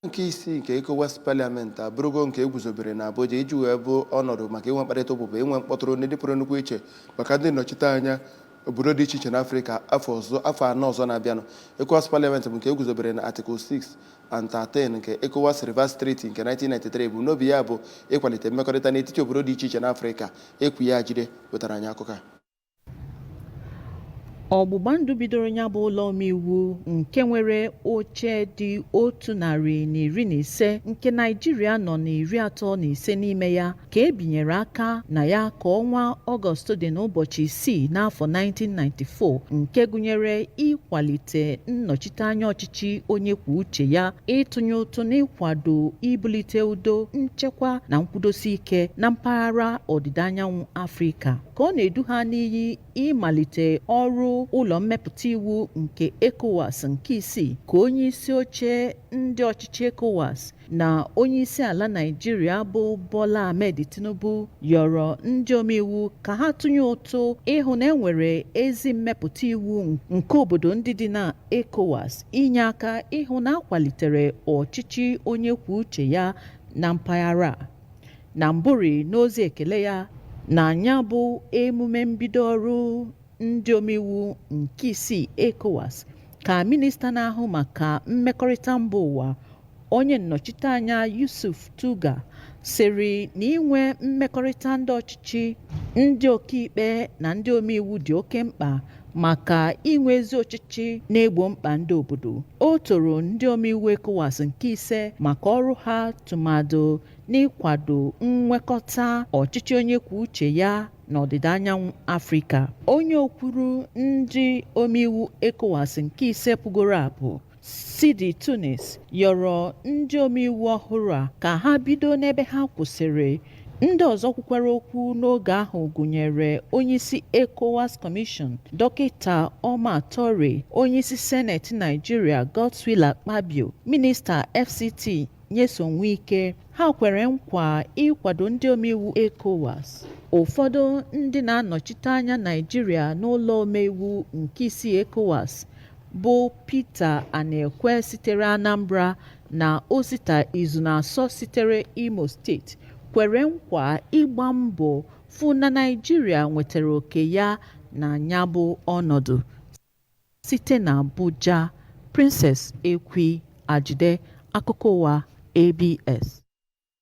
Nke isii nke ECOWAS Parliament abụrụgo nke eguzobere na Abuja iji wee bụ ọnọdụ maka inwe mkparịta ụbụbọ, inwe mkpọtụrụ ndị dịpụrụ nnukwu iche maka ndị nnọchiteanya obodo dị iche iche n'Afrịka afọ ọzọ, 4 ọzọ na-abịanụ. ECOWAS Parliament bụ nke eguzobere na Article 6 and 13 nke ECOWAS Revised Treaty nke 1993. Ebumnobi ya bụ ịkwalite mmekọrịta n'etiti obodo dị iche iche n'Afrịka. Ekwu ya jide wetara anyị akụkọ a. Ọgbụgba ndụ bidoro ya bụ ụlọ omeiwu nke nwere oche dị 115, nke Naijiria nọ na 35 n'ime ya, ka e binyere aka na ya ka ọnwa Ọgọst dị n'ụbọchị 6 n'afọ 1994, nke gụnyere ịkwalite nnọchiteanya ọchịchị onye kwuo uche ya, ịtụnye ụtụ n'ịkwado ibulite udo, nchekwa na nkwudosi ike na mpaghara ọdịda anyanwụ Afrịka. Ka ọ na-edu ha n'iyi ịmalite ọrụ ụlọ mmepụta iwu nke ECOWAS nke isii, ka onye isi oche ndị ọchịchị ECOWAS na onye isi ala Naịjirịa bụ Bola Ahmed Tinubu yọrọ ndị omeiwu ka ha tụnye ụtụ ịhụ na enwere ezi mmepụta iwu nke obodo ndị dị na ECOWAS, inye aka ịhụ na akwalitere ọchịchị onye kwuo uche ya na mpaghara a. Na mbụri n'ozi ekele ya na ya bụ emume mbido ọrụ ndị omeiwu nke isii ECOWAS, ka minista na-ahụ maka mmekọrịta mba ụwa, onye nnọchiteanya Yusuf Tuggar, sịrị na inwe mmekọrịta ndị ọchịchị, ndị ọkaikpe na ndị omeiwu dị oke mkpa maka inwe ezi ọchịchị na-egbo mkpa ndị obodo. O toro ndị omeiwu ECOWAS nke ise maka ọrụ ha, tụmadụ n'ịkwado nwekọta ọchịchị onye kwuo uche ya n'ọdịda anyanwụ Afrịka. Onye okwuru ndị omeiwu ECOWAS nke ise pụgoro apụ, Sidi Tunis, yọrọ ndị omeiwu ọhụrụ a ka ha bido n'ebe ha kwụsịrị. Ndị ọzọ kwukwara okwu n'oge ahụ gụnyere onyeisi ECOWAS Commission, Dọkịta Omar Touray, onyeisi Seneti Naijiria, Godswill Akpabio, minista FCT Nyesom Wike. Ha kwere nkwa ịkwado ndị omeiwu ECOWAS. Ụfọdụ ndị na-anọchite anya Naijiria n'ụlọ omeiwu nke isii ECOWAS bụ Peter Anekwe sitere Anambra na Osita Izunaso sitere Imo Steeti kwere nkwa ịgba mbọ fụ na Naijiria nwetara oke ya na ya bụ ọnọdụ. Site na Abuja, Princess Ekwi Ajide, akụkọ ụwa ABS.